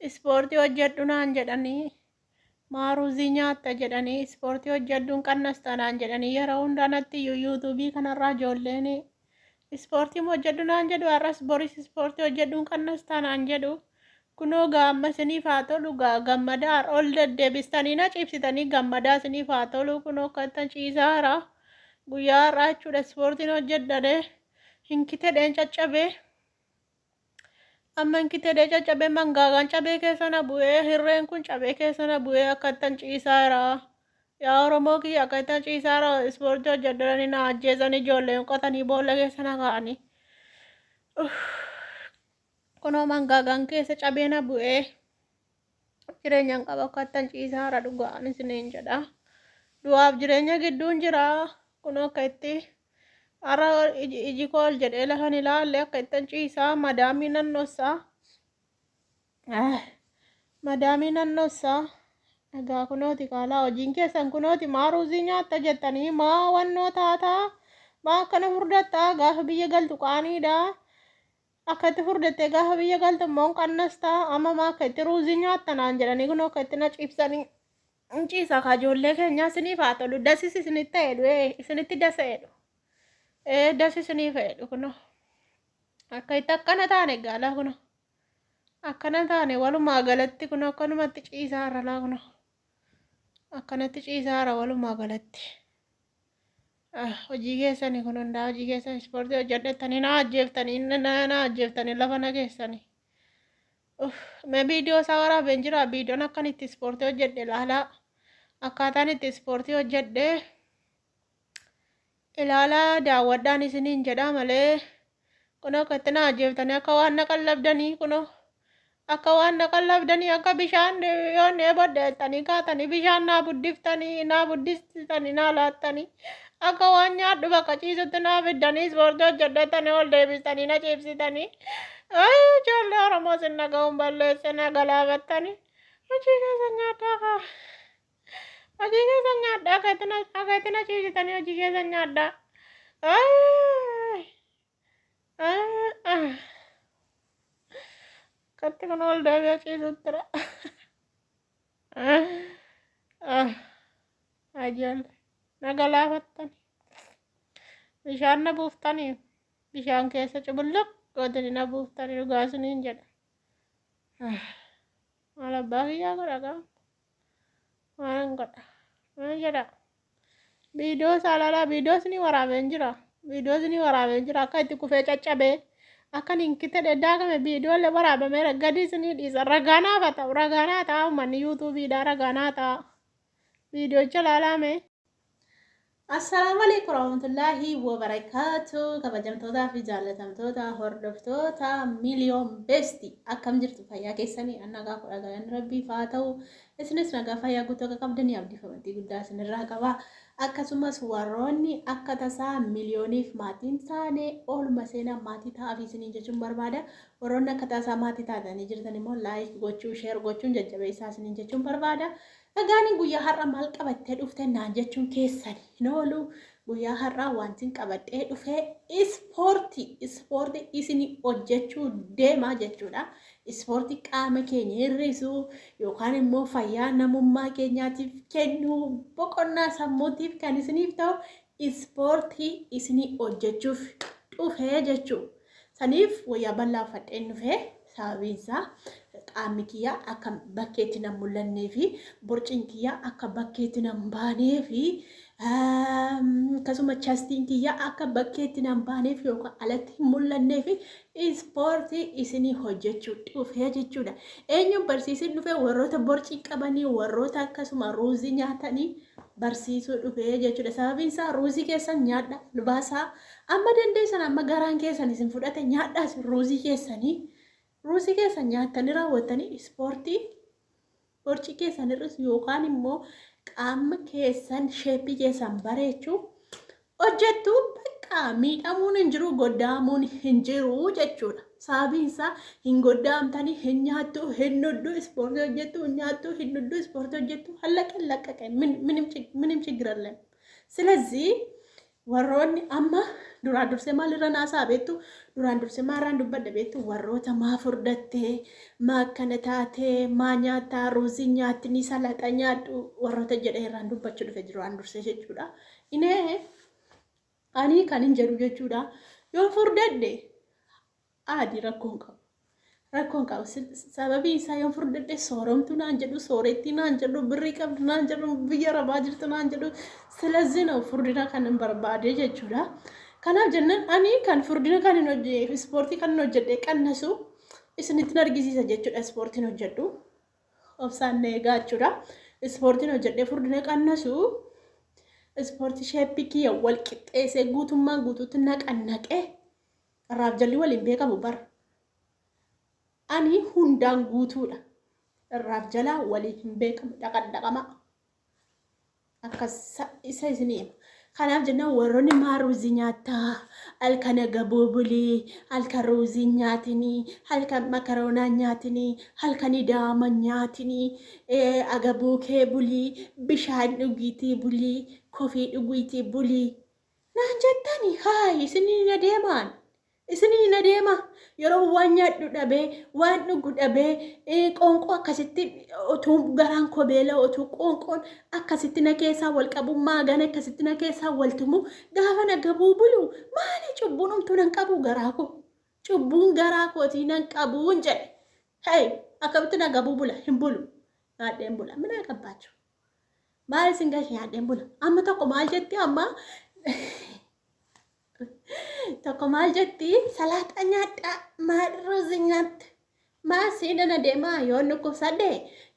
Ispoortii hojjedhu naan jedhanii maa ruuzii nyaatta jedhanii ispoortii hojjedhuun qannasta naan jedhanii yeroo hundaa natti iyyuu yuutuubii kanarraa ijoolleen ispoortii hojjedhu naan jedhu har'as boris ispoortii hojjedhuun qannasta naan jedhu. Kunoo gaa amma isiniif haa tolu gaa gammadaa ol deddeebistanii na ciibsitanii gammadaa isiniif haa tolu kunoo akkattan ciisaa jira. Guyyaa har'aa jechuudha ispoortiin hojjedhadhe hinkitedheen caccabee. Amma hinkitedhee caccabee mangaagaan cabee keessa na bu'ee hirreen kun cabee keessa na bu'ee akkattan ciisaa jira. Yaa Oromoo kiyya akkattan ciisaa jira ispoortii hojjedhanii na ajjeesan ijoolleen qotanii boolla keessa na kaa'anii. Kunoo mangaagaan keessa cabee na bu'ee jireenyaan qaba akkattan ciisaa jira dhugaan isiniin jedha. Du'aaf jireenya gidduun jira. Kunoo akka itti har'a iji koo ol jedhee lafan ilaalle akka ittan ciisaa madaamii nannossaa. Madaamii nannossaa. Egaa kunooti kaalaa hojiin keessan kunooti maa ruuzii nyaatta jettanii maa wannoo taataa maa akkana furdattaa gaafa biyya galtu qaaniidha. Akka itti furdattee gaafa biyya galtu immoo hin qannastaa amma maa akka itti ruuzii nyaatta naan jedhanii kunoo akka itti na ciibsanii hin ciisa kaa ijoollee keenyaa isiniif haa tolu dasis isinitti ta'edhu isinitti dasa'edhu das isiniif ta'edhu kunoo akka itti akkana taane gaalaa kunoo akkana taane walumaa galatti kunoo akkanumatti ciisaa irra laa kunoo akkanatti ciisaa irra walumaa galatti. Hojii keessanii kun hundaa hojii keessan ispoortii hojjedhettanii na ajjeeftanii na ajjeeftanii lafa na geessanii. Mee viidiyoo isaa waraabeen jira viidiyoon akkan itti ispoortii hojjedhe ilaalaa akkaataan itti ispoortii hojjedhe ilaalaa daawwadhaan isiniin jedhaa malee kunoo akka itti na ajjeeftanii akka waan na qallabdanii kunoo akka waan na qallabdanii akka bishaan yoon dheebodhe jettanii kaatanii bishaan naa buddiftanii naa buddistanii naa laattanii akka waan nyaadhu bakka ciisutti naa fiddanii ispoortii hojjedhettanii ol deebistanii na ciibsitanii. Ijoollee Oromoo sin dhaga'uun balleesse na galaafattanii hojii keessa nyaadhaa kaa. Hojii keessa nyaadhaa akka itti na ciibsitanii hojii keessa nyaadhaa. Akkatti kun ol deebi'ee ciisutti jira. Ijoollee na galaafattani. Bishaan na buuftanii bishaan keessa cubulluq gootanii na buuftanii dhugaa isiniin jedha. Maal abbaa kiyyaa godha gaa? Maalan godha? Maal jedha? Viidiyoo isaa ilaalaa viidiyoo isinii waraabeen jira. Viidiyoo isinii waraabeen jira akka itti kufee caccabee akka hin kitedhe daakame viidiyoo illee waraabameera gadi isinii dhiisa ragaa naaf haa ta'u ragaa naa ta'a uummanni yuutuubiidhaa ragaa naa ta'a. Viidiyoocha ilaalaa mee. Assalaamu alaikum warahmatullaahi wabarakaatu kabajamtootaa fi jaallatamtoota hordoftoota miliyoon beesti akkam jirtu fayyaa keessanii an nagaa kudha galanni rabbiif haa ta'u isinis nagaa fayyaa guutuu akka qabdanii abdii fi amantii guddaa isinirraa qaba akkasumas warroonni akka tasaa miliyooniif maatiin taane oolma seenaa maatii ta'aaf isiniin jechuun barbaada warroonni akka tasaa maatii taatanii jirtan immoo laayik gochuu sheer gochuun jajjabeessaa isiniin jechuun barbaada. Egaani guyyaa har'a maal qabattee dhufte naan jechuun keessan hin oolu. Guyyaa har'aa wantin qabadhee dhufe ispoortii ispoortii isin hojjechuu deemaa jechuudha. Ispoortii qaama keenya hir'isu yookaan immoo fayyaa namummaa keenyaatiif kennu boqonnaa sammuutiif kan isiniif ta'u ispoortii isinii hojjechuuf dhufe jechuudha. Saniif wayyaa bal'aa uffadheen dhufe sababiin isaa qaamni kiyya akka bakkeetti nan mul'annee fi borciin kiyya akka bakkeetti nan baanee fi akkasuma chastiin kiyya akka bakkeetti nan baaneef yookaan alatti hin mul'annee fi ispoortii isinii hojjechuu dhufee jechuudha. Eenyuun barsiisin dhufe warroota borcii qabanii warroota akkasuma ruuzii nyaatanii barsiisuu dhufee jechuudha. Sababiin isaa ruuzii keessan nyaadha baasaa Amma dandeessan amma garaan keessan isin fudhate nyaadhaas ruuzii keessanii ruuzii keessan nyaattanii raawwattanii ispoortii borcii keessan hir'isu yookaan immoo qaama keessan sheeppii keessan bareechuu hojjettu bakka miidhamuun hin jiru goddaamuun hin jiru jechuudha. Sababiin isaa hin goddaamtanii hin nyaattu hin dhugdu ispoortii hojjettu hin nyaattu hin dhugdu ispoortii hojjettu hallaqe laqqaqe minim ችግር የለም። ስለዚህ warroonni amma Duraan dursee maalirra naasaa beektu? Duraan dursee maalirraan dubbadha beektu? Warroota maa furdattee, maa akkana taatee, maa nyaataa, ruuzii nyaatini, salaxa nyaadhu warroota jedhee irraan dubbachuu dhufe duraan dursee jechuudha. Inee ani kan hin jedhu jechuudha. Yoo furdadhe adii rakkoon qabu. Rakkoon qabu. Sababii isaa yoo furdadhe sooromtuu naan jedhu, soorettii naan jedhu, birrii qabdu naan jedhu, biyya rabaa jirtu naan jedhu. Silazii na furdina kan hin barbaade jechuudha. Kanaaf jennaan ani kan furdina kan hin hojjenne, ispoortii kan hin hojjedhe qannasu isinitti argisiisa jechuudha. Ispoortiin hojjedhu. Obsaan na eegaa jechuudha. Ispoortiin hojjedhee furdina qannasu, ispoortii shape kiyya wal qixxeessee guutummaan guutuutti naqannaqee irraaf jalli waliin beekamu bara. Ani hundaan guutuudha. Irraaf jalaa waliin hin beekamu, dhaqan dhaqama. Akkas isa isinii hima. Kanaaf jennaan warroonni maa ruuzii nyaattaa, halkan agabuu bulii, halkan ruuzii nyaatinii, halkan makaroonaa nyaatinii, halkan idaama nyaatinii, agabuu kee bulii, bishaan dhugiitii bulii, coffee dhugiitii bulii. Naan jettani haay, isinii na deemaan. Isinii na deema. Yeroo waan nyaadhu dhabee, waan dhugu dhabee, qoonqoo akkasitti utuu garaan koo beela'u, utuu qoonqoon akkasitti na keessaa wal qabu, maagaan akkasitti na keessaa wal tumu, gaafa na gabuu bulu maali cubbuun umtuu nan qabu garaa koo. Cubbuun garaa kootii nan qabuun jedhe. Hey, akkamitti na gabuu bula? Hin bulu. Nyaadheen bula. Mina qabbaachuu. Maal isin gashe, nyaadheen bula. Amma tokko maal jetti, amma tokko maal jetti? Salaaxaa nyaadhaa, maal ruuzii nyaatte, maa siidhan adeemaa yoo dhukkubsadhe,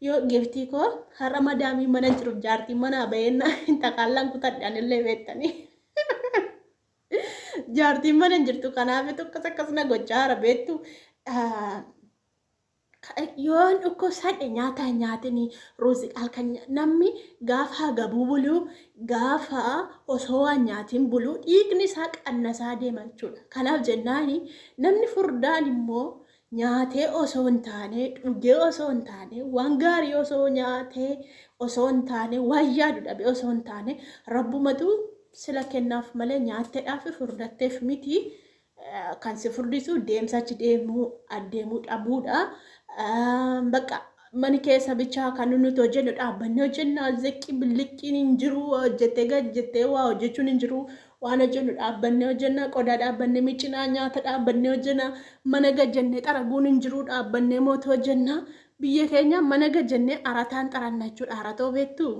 yoo giftii koo har'a madaamii mana jiruuf jaartii manaa baheenna hin taqaallaan kutadhe anillee beektanii. Jaartiin mana hin jirtu, kanaaf akkas akkas na gochaa jira beektu. Yoon dhukkubsadhe nyaata nyaatini, ruuzii halkan namni gaafa gabuu bulu, gaafa osoo waan nyaatiin bulu, dhiigni isaa qannasaa deema jechuudha. Kanaaf jennaani namni furdaan immoo nyaatee osoo hin taane, dhugee osoo hin taane, waan gaarii osoo nyaatee osoo hin taane, waan yaadu dhabe osoo hin taane, rabbumatu sila kennaaf malee nyaatteedhaaf furdatteef miti. Kan si furdisu deemsa achi deemuu adeemuu dhabuudha. Bakka mani keessa bichaa kan nuti hojjennu dhaabbannee hojjenna, zeqqi billiqqiin hin jiru, hojjettee gad jettee waa hojjechuun hin jiru. Waan hojjennu dhaabbannee hojjenna, qodaa dhaabbannee micinaa, nyaata dhaabbannee hojjenna, mana gad jennee xaraguun hin jiru, dhaabbannee mootii hojjenna. Biyya keenya mana gad jennee arataan xaranna jechuudha. Aratoo beektu,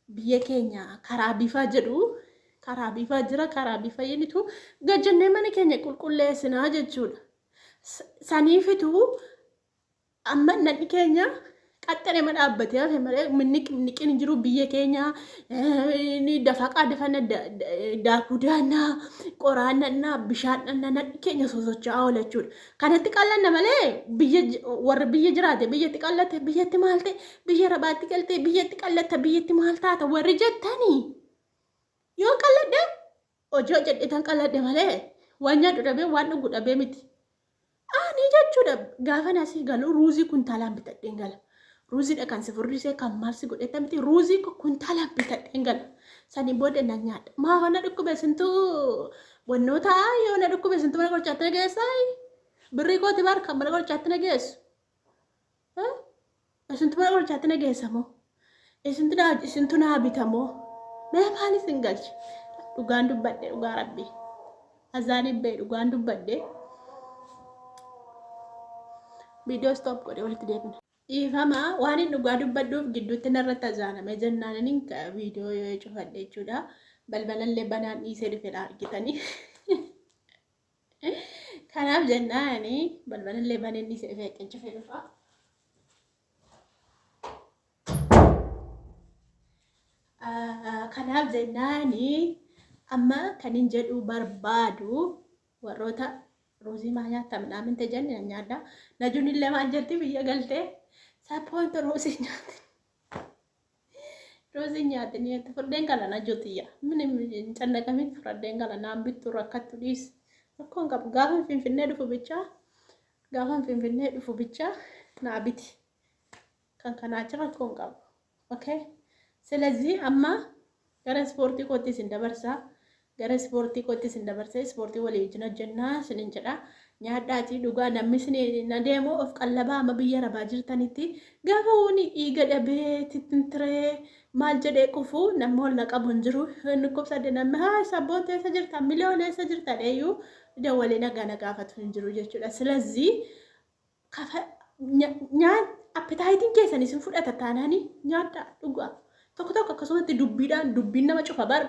biyya keenya karaa bifaa jedhu, karaa bifaa jira, karaa bifa yenitu gad jennee mana keenya qulqulleessinaa jechuudha. Saniifitu amma namni keenya qaxxarema dhaabbatee hafe malee minniqin hin jiru biyya keenya. Dafaqaa dafana, daakuu daannaa, qoraan dhannaa, bishaan dhannaa, namni keenya sosocho'aa oola jechuudha. Kanatti qallanna malee biyya warra biyya jiraate biyyatti qallate, biyyatti maal ta'e, biyya rabaatti galtee biyyatti qallatta, biyyatti maal taata warri jettanii, yoo qalladhe hojii hojjedhetan qalladhe malee waan nyaadhu dhabee, waan dhugu dhabee miti. Ani jechuudha gaafa asii galu ruuzii kuntaalaan bitadheen gala. Ruuziidha kan si furdisee, kan maal si godhetta miti, ruuzii kuntaalaan bitadheen gala. Saniin booda nan nyaadha. Maaf na dhukkube sintuu wannoota, yoo na dhukkube sintuu mana qorichaatti na geessaa? Birrii kooti bar kan mana qorichaatti na geessu. Isintu mana qorichaatti na geessa moo? Isintu naa bitamoo? Mee maal isin galche? Dhugaan dubbadhe, dhugaa rabbii. Azaaniin ba'e, dhugaan dubbadhe. Viidiyoo stop godhe, walitti deebina. Dhiifama, waan hin dhugaa dubbadhuuf gidduutti narratti azaaname jennaan inni viidiyoo yoo cufadhe jechuudha. Balbalallee banaan dhiisee dhufedha argitanii. Kanaaf jennaani balbalallee baneen dhiisee dhufee cufee dhufa. Kanaaf jennaani amma kan hin jedhu barbaadu, warroota ruuzii maa nyaatta midhaan jenne, nan nyaadha. Najuun illee maal jetti biyya galtee? Sappoontu ruuzii nyaatti. Ruuzii nyaatti ni jetti, furdeen gala najutiyya. Mini hin cannaqamin, furdeen gala, naan bittu rakkattu dhiis. Rakkoon qabu, gaafa Finfinnee dhufu bichaa, gaafa Finfinnee dhufu bichaa naa biti. Kan kanaa achi rakkoon qabu. Okay. Silazii amma gara ispoortii kootti isin dabarsaa. Gara ispoortii kootti isin dabarsee ispoortii walii wajjin hojjennaa isinin jedha. Nyaadhaatii dhugaa namni isin na deemu of qallabaa amma biyya arabaa jirtanitti gaafa wani dhiiga dhabee tittintiree maal jedhee qufu namni ol na qabu hin jiru. Inni dhukkubsadde namni haa sabboon eessa jirta miliyoona eessa jirta dheeyyuu dawwalee nagaa na gaafatu hin jiru jechuudha. Silazii kafa nyaat appetaayitiin keessan isin fudhata taanaanii nyaadhaa dhugaa. Tokko tokko akkasumatti dubbiidhaan dubbiin nama cufa bar.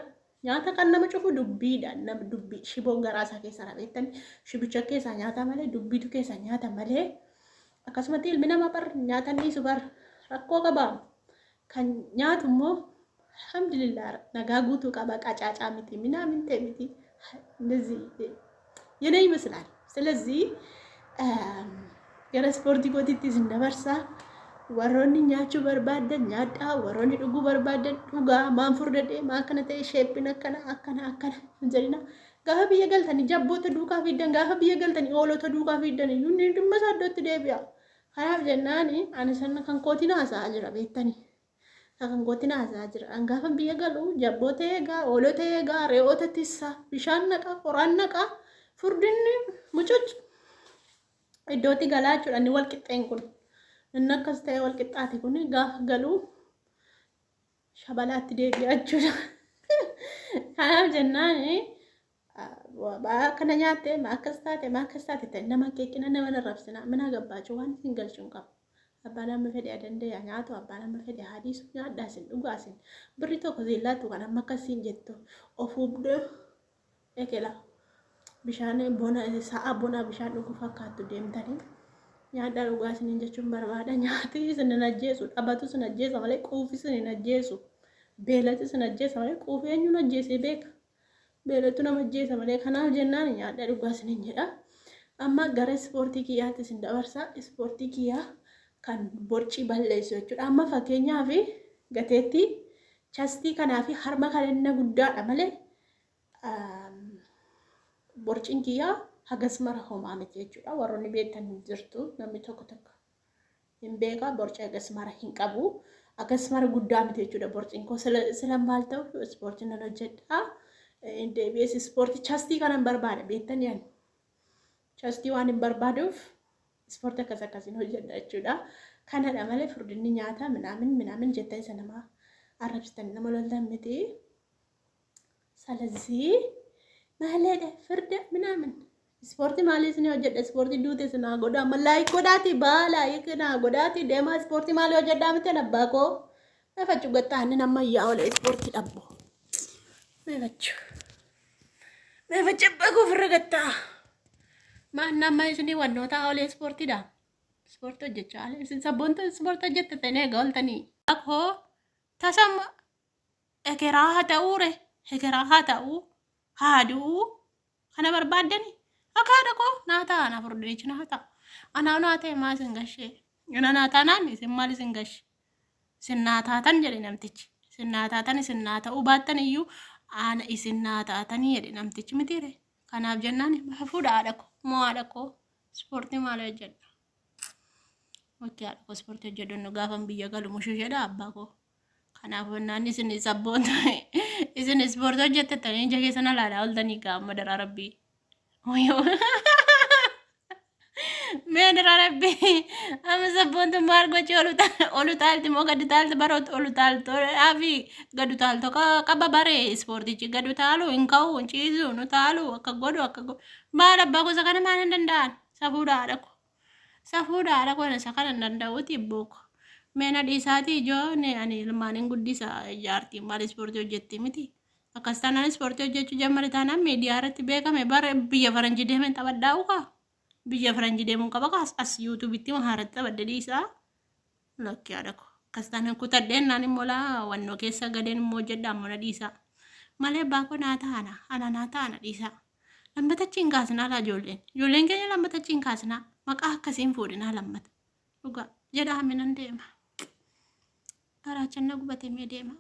Nyaata kan nama cufu dubbiidhaan nama dubbii shiboon garaa isaa keessaa rabeettan shibicha keessaa nyaata malee dubbiitu keessaa nyaata malee akkasumatti ilmi namaa bar nyaata dhiisu bar rakkoo qaba. Kan nyaatu immoo alhamdulillah nagaa guutuu qaba qacaacaa miti minaamin ta'e miti እንደዚህ የኔ ይመስላል። ስለዚህ gara ispoortii kootiitti isin dabarsaa. Warroonni nyaachuu barbaadan nyaadhaa, warroonni dhuguu barbaadan dhugaa, maan furdadhee maa akkana ta'e sheeppiin akkana akkana akkana hin jedhina. Gaafa biyya galtanii jabboota duukaa fiiddan, gaafa biyya galtanii hoolota duukaa fiiddan iyyuu inni dhimma isaa iddootti deebi'a. Kanaaf jennaani ani sana kan kootiin haasa'aa jira beektanii. Kan kootiin haasa'aa jira. An gaafa biyya galu jabboota eegaa, hoolota eegaa, re'oota tissaa, bishaan naqa, qoraan naqa, furdinni mucuc iddootti galaa jechuudha inni wal qixxeen kun. Inni akkas ta'e wal qixxaate kun gaafa galuu shabalaatti deebi'a jechuudha. Kanaaf jennaan akkana nyaatte maa akkas taate maa akkas taate ta'e nama keekina nama narrabsina mina gabbaachu waan isin galchuu hin qabu. Abbaan amma fedhe dandeeya nyaatu abbaan amma fedhe hadiisu nyaadhaa isin dhugaa isin birri tokko zeellaattu kan amma akkasiin jettu of hubdee ekela bishaan bona sa'a bona bishaan dhuguu fakkaattu deemtanii nyaadhaa dhugaa isiniin jechuun barbaada. Nyaati isin hin ajjeesu dhabatu isin ajjeesa malee quufi isin hin ajjeesu beelati isin ajjeesa malee quufi eenyuun ajjeesee beeka beelatu nama ajjeesa malee kanaaf jennaan nyaadhaa dhugaa isiniin jedha. Amma gara ispoortii kiyyaatti isin dabarsa. Ispoortii kiyyaa kan borcii balleessu jechuudha. Amma fakkeenyaaf gateettii chastii kanaa fi harma kan inni guddaadha malee borciin kiyyaa hagas mara homaa miti jechuudha. Warroonni beektan jirtu namni tokko tokko hin beeka borcii hagas mara hin qabu. Hagas mara guddaa miti jechuudha borciin koo sila maal ta'u ispoortii nan hojjedha. Deebi'ees ispoortii chastii kanan barbaada beektan yaani. Chastii waan hin barbaaduuf ispoortii akkas akkasiin hojjedha jechuudha. Kanadha malee furdinni nyaata minaamin minaamin jettan isa nama arrabsitan nama loltan miti. ስለዚህ maaleedha firda minaamin ispoortii maalii isin hojjedha ispoortii duute isin haa godha amma like godhaati baa like naa godhaati deemaa ispoortii maalii hojjedhaa miti abbaa koo meefachuu gattaanni nama yaa ola ispoortii dhabbo meefachuu meefachuu abbaa koo ofirra gattaa maan nama isinii wannoota olee ispoortiidha ispoortii hojjechaa isin sabboonta ispoortii hojjettatanii egaa ooltanii koo tasama ekeraa haa ta'uure ekeraa haa ta'uu haa du'uu kana barbaaddani akka haadha koo naa ta'a na furdinichi naa ta'a anaa naa ta'e maa isin gashee ana naa taanaan isin maal isin gashe isin naa taatan jedhe namtichi isin naa taatan isin naa ta'uu baattan iyyuu ana isin naa taatanii jedhe namtichi mitiire kanaaf jennaan fuudha haadha koo moo haadha koo ispoortii maal hojjedha okay haadha koo ispoortii hojjedhu gaafa biyya galu mushuu jedha abbaa koo kanaaf jennaan isin sabboonta isin ispoortii hojjettatanii ija keessan alaalaa ooltanii gaama daraa rabbii. Mee daraa rabbii amma sabboontu maal gochii olu taalti moo gadi taalti bara olu taaltoodhaa fi gadi taaltoo qaba bare ispoortichi gadi taalu hin ka'u hin ciisu nu taalu akka godhu akka godhu maal abbaa gosa kana maal hin danda'an safuudha haadha ko safuudha haadha ko isa kana hin danda'uuti booko. Meena dhiisaatii ijoon ani ilmaan hin guddisa jaartiin maal ispoortii hojjetti miti. Akkas taanaan ispoortii hojjechuu jammare taanaan miidiyaa irratti beekame bara biyya faranjii deemeen taphadhaa'u kaa. Biyya faranjii deemuun qaba kaas as yuutuubitti mahaaratti taphadhe dhiisaa. Lakki haadha ko. Akkas taanaan kutadheen naan immoo laa wannoo keessa gadeen immoo hojjedha ammoo na dhiisaa. Malee abbaa koo naa taana ana naa taana dhiisaa. Lammatachi hin kaasinaa laa ijoolleen. Ijoolleen keenya lammatachi hin kaasinaa. Maqaa akkasiin fuudhinaa lammata. Dhugaa jedhaa minan deema. Garaachan na gubatee mee deema.